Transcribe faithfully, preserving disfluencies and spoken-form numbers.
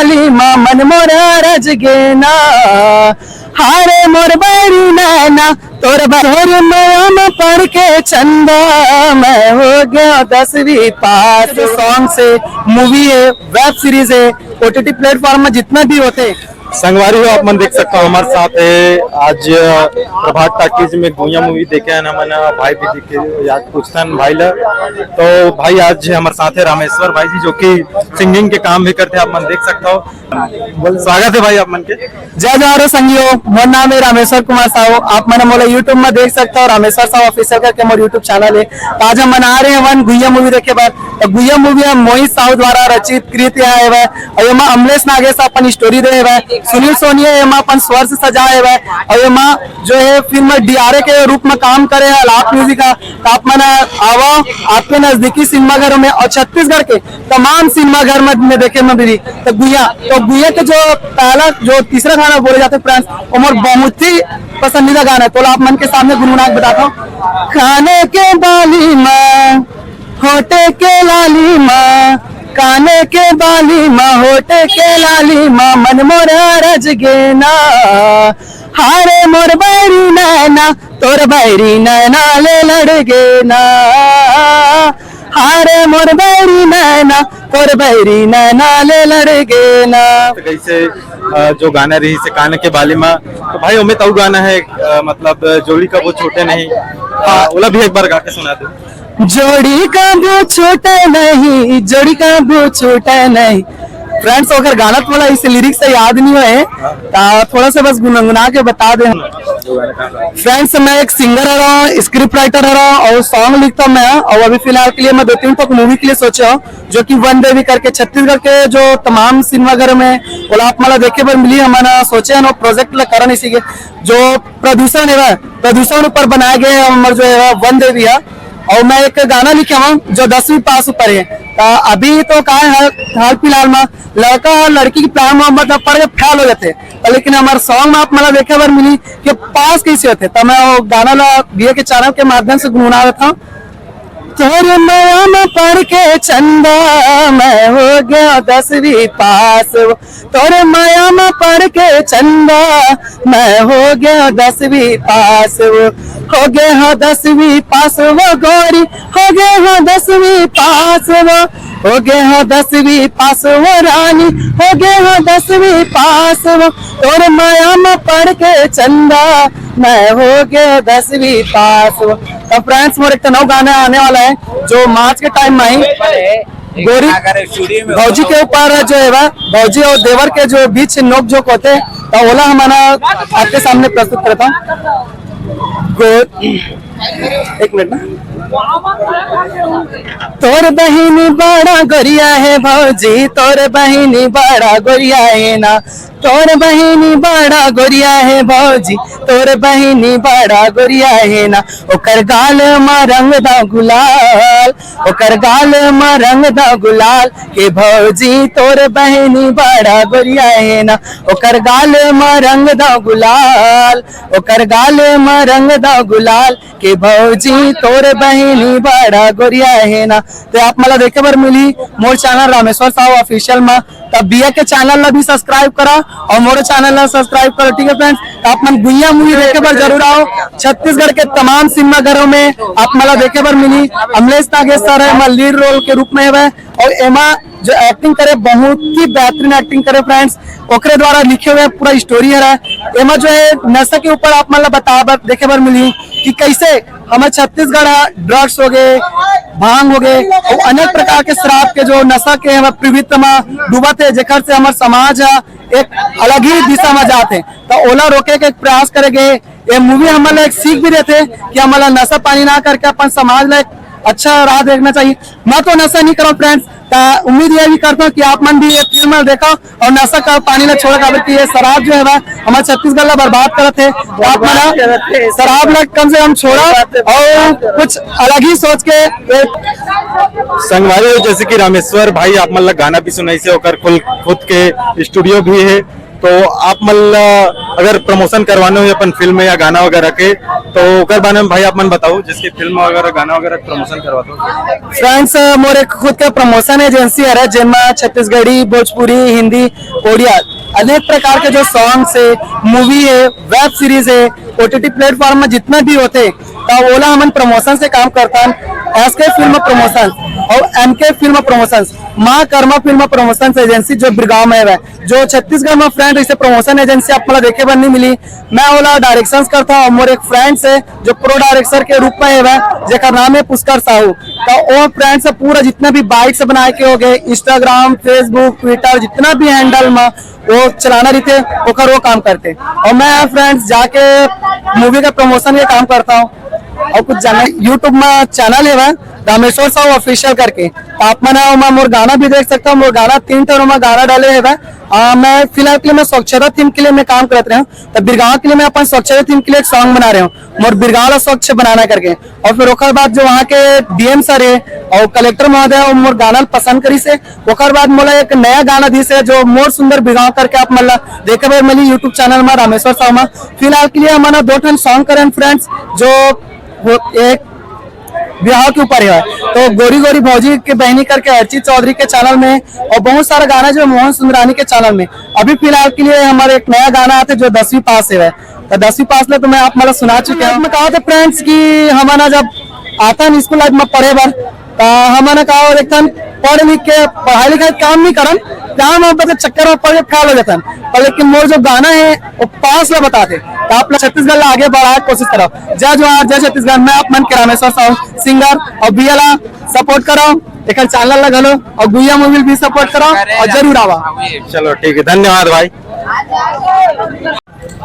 Lima मन मोर रज गेना, हारे मोर बैरी नैना, तोर बसोर मया में पड़ के चंदा, मैं हो गया दसवीं पास। जो सॉन्ग्स है, मूवी है, वेब सीरीज है, ओटीटी प्लेटफॉर्म में जितना भी होते हैं। संगवारी हो, आप मन देख सकता हो, हमारे साथ है आज प्रभात टाकीज में गुइया मूवी देखे हैं हमन, भाई भी देखे, याद पूछतन भाई ला। तो भाई आज हमारे साथ है रामेश्वर भाई जी, जो कि सिंगिंग के काम भी करते हैं, आप मन देख सकता हो। स्वागत है भाई आप मन के। जय जोहार संगियो, मोर नाम है रामेश्वर कुमार साहू। आप मन मोला YouTube में देख सकता हो, रामेश्वर साहू ऑफिशियल करके मोर YouTube चैनल है। तो आज हम मना रहे हैं वन गुइया मूवी देखे बर। तो गुइया मूवी है मोहित साहू द्वारा रचित कृत है वह, और एमा अमलेश नागेश अपन स्टोरी दे हवय, सुनील सोनी एमा अपन स्वर से सजा हवय, और एमा जो है फिल्म डीआरए के रूप में काम करे है अलाप म्यूजिक का। तो आप मन आवा आपके नजदीकी सिनेमा घर में और छत्तीसगढ़ के तमाम सिनेमा घर में, में देखे में मिली। तो गुइया, तो गुइया के जो पहला जो तीसरा गाना बोले जाते फ्रेंड्स, वो मोर बहुत ही पसंदीदा गाना है। तो आप मन के सामने गुनगुना के बताता हूँ। काने के बाली माँ, होटे के लाली माँ, काने के बाली माँ, होटे के लाली माँ, मन मोरा रज गेना, हारे मोर बैरी नैना, तोर बैरी नैना ले लड़ गेना, हारे मोर बैरी नैना, तोर बैरी नैना ले लड़ गेना। तो कैसे अ, जो गाना रही से कान के बाली मा, तो भाई ओमे तऊ गाना है, अ, मतलब जोड़ी का वो छूटे नहीं। हाँ, ओला भी एक बार गा के सुना दे। जोड़ी का वो छूटे नहीं, जोड़ी का वो छूटे नहीं। फ्रेंड्स, अगर गाना थोड़ा इस लिरिक्स से याद नहीं हुए, तो थोड़ा सा बस गुनगुना के बता दे। फ्रेंड्स, मैं एक सिंगर हरा हूँ, स्क्रिप्ट राइटर हरा हूँ और सॉन्ग लिखता हूँ मैं। और अभी फिलहाल के लिए मैं दो तीन ठो मूवी के लिए सोचा हूँ, जो कि वन देवी करके छत्तीसगढ़ के जो तमाम सिनेमा घर में ओला आप मला देखे बर मिली, हमन सोचे हन प्रोजेक्ट ला करन। इसी के जो प्रदूषण है, प्रदूषण ऊपर बनाए गए हमर जो है वन देवी है। और मैं एक गाना लिखे हूँ जो दसवीं पास ऊपर है। तो अभी तो का है, हाल हाल फिलहाल में लड़का और लड़की की प्लान में मतलब पढ़ के फेल हो जाते हैं, तो लेकिन हमारे सॉन्ग में आप मला देखे बर मिली कि पास कैसे होते। तो मैं वो गाना ला बीए के चैनल के माध्यम से गुनगुना देता हूँ। तोर मया में पड़ के चंदा, मैं हो गया दसवीं पास। तोर मया में पड़ के चंदा, मैं हो गया दसवीं पास। हो गए हो दसवीं पास वो गोरी, हो गए हो दसवीं पास वो, हो गए हो दसवीं पास वो रानी, हो गए हो दसवीं पास वो। तोर मया में पड़ के चंदा, मैं हो गया दसवीं पास वो। तो फ्रेंड्स, मोर एक तो नौ गाना आने वाला है जो मार्च के टाइम में ही गोरी भौजी के ऊपर जो है वह भौजी और देवर के जो बीच नोक जोक होते हैं, तो ओला हम ना आपके सामने प्रस्तुत करता हूँ। गो-, एक मिनट ना। तोर बहिनी बड़ा गोरिया है भौजी, तोर बहिनी बड़ा गोरिया है ना, तोर बहिनी बड़ा गोरिया है भौजी, तोर बहिनी बड़ा गोरिया है ना। ओकर गाल मा रंग दा गुलाल, ओकर गाल मा रंग दा गुलाल, के भौजी तोर बहिनी बड़ा गोरिया है ना। ओकर गाल मा रंग दा गुलाल, ओकर गाल मा रंग दा गुलाल, के भौजी तोर बहिनी बड़ा गोरिया है ना। तो आप मला देखे बर मिली मोर चैनल रामेश्वर साहू ऑफिशियल मा। तब बीए के चैनल ला भी सब्सक्राइब करा और मोर चैनल ला सब्सक्राइब करा, ठीक है फ्रेंड्स। तो आप मन गुइया मूवी देखे बर जरूर आओ। छत्तीसगढ़ के तमाम सिनेमा घरों में आप मला देखे बर मिली। अमलेश नागेश सर है, एमा लीड रोल के रूप में है और एमा जो एक्टिंग करे, बहुत ही बेहतरीन एक्टिंग करे फ्रेंड्स। ओकरे द्वारा लिखे हुए पूरा स्टोरी है। एमा जो है नशा के ऊपर आप मन ला बता बर, देखे बर मिली कि कैसे हमर छत्तीसगढ़ ह ड्रग्स हो गए, भांग हो गए और अनेक प्रकार के शराब के जो नशा के हमर पवित्र में डूबत है, जेकर से हमर समाज ह एक अलग ही दिशा में जात है। तो ओला रोके के एक प्रयास करे गए। ये मूवी हमन ला एक सीख भी देथे कि हमन ला नशा पानी ना करके अपन समाज ला एक अच्छा राह देखना चाहिए। मैं तो नशा नहीं करूँ फ्रेंड्स, तो उम्मीद ये भी करता हूँ कि आप मन भी ये फिल्म देखो और नशा का पानी ला छोड़ा, काबर कि ये शराब जो है वह हमारे छत्तीसगढ़ ला बर्बाद करत है। तो आप मन शराब ला कम से कम छोड़ा और कुछ अलग ही सोच के। संगवारी हो, जैसे कि रामेश्वर भाई आप मन ला गाना भी सुनाई से ओकर खुल खुद के स्टूडियो भी है। तो आप मन ला अगर प्रमोशन करवाना हो अपन फिल्म या गाना वगैरह के, तो ओकर बारे में भाई आप मन बताओ, जिसकी फिल्म वगैरह, गाना वगैरह प्रमोशन करवाते हो। फ्रेंड्स, मोर एक खुद का प्रमोशन एजेंसी हरे, जेमा छत्तीसगढ़ी, भोजपुरी, हिंदी, ओडिया, अनेक प्रकार के जो सॉन्ग्स है, मूवी है, वेब सीरीज है, ओटीटी प्लेटफॉर्म में जितना भी होते, तो ओला हमन प्रमोशन से काम करथन। एसके फिल्म प्रमोशन और एमके फिल्म प्रमोशन, माँ कर्मा फिल्म प्रमोशन एजेंसी, जो बिरगांव में है, जो छत्तीसगढ़ में फ्रेंड ऐसे प्रमोशन एजेंसी आप मला देखे बर नहीं मिली। मैं ओला डायरेक्शन करता हूँ, मोर एक फ्रेंड्स है जो प्रो डायरेक्टर के रूप में है, जेकर नाम है पुष्कर साहू। तो वो फ्रेंड्स से पूरा जितना भी बाइट्स बनाए के हो गए, इंस्टाग्राम, फेसबुक, ट्विटर, जितना भी हैंडल में वो चलाना रहिथे, ओकर वो काम करथे। और मैं फ्रेंड्स जाके मूवी का प्रमोशन के काम करता हूँ। और कुछ जाना, यूट्यूब में चैनल है रामेश्वर साहू ऑफिशियल करके, तो आप मन ओमा मोर गाना भी देख सकता हूँ। मोर गाना तीन ठन ओमा गाना डाले है। आ, मैं फिलहाल के लिए मैं स्वच्छता थीम के लिए मैं काम करत रहे हूँ, तो बिरगांव के लिए मैं अपन स्वच्छता थीम के लिए एक सॉन्ग बना रहे हूँ, मोर बिरगांव ला स्वच्छ बनाना करके। और फिर ओकर बाद जो वहाँ के डीएम सर है और कलेक्टर महोदय, वो मोर गाना ल पसंद करिस हे। ओकर बाद मोला एक नया गाना दिस हे जो मोर सुंदर बिरगांव करके, आप मन ला देखे बर मिली यूट्यूब चैनल में रामेश्वर साहू में। फिलहाल के लिए हमन दो ठन सॉन्ग करेन फ्रेंड्स, जो वो एक ब्याह के ऊपर है, तो गोरी गोरी भौजी के बहनी करके अर्चित चौधरी के चैनल में, और बहुत सारा गाना जो मोहन सुंदरानी के चैनल में। अभी फिलहाल के लिए हमारे एक नया गाना आते जो दसवीं पास है, तो दसवीं पास ले तो मैं आप मतलब सुना चुके हूँ। मैं कहा था फ्रेंड्स कि हमन जब आथन स्कूल लाइफ में पढ़े बर, तो हमन का एक ठन पढ़ लिख के पढ़ाई लिखाई काम नहीं करन, काम वाम के चक्कर में पड़ के फेल हो जाथन। पर लेकिन मोर जो गाना है वो पास ला बताथे, तो आप लोग छत्तीसगढ़ ला आगे बढ़ाए के कोशिश करव। जय जोहार, जय छत्तीसगढ़। मैं आप मन के रामेश्वर साहू सिंगर, और भैया ला सपोर्ट करव, एक चैनल ला घलो, और गुइया मूवी भी सपोर्ट करव और जरूर आवा। चलो ठीक है, धन्यवाद भाई।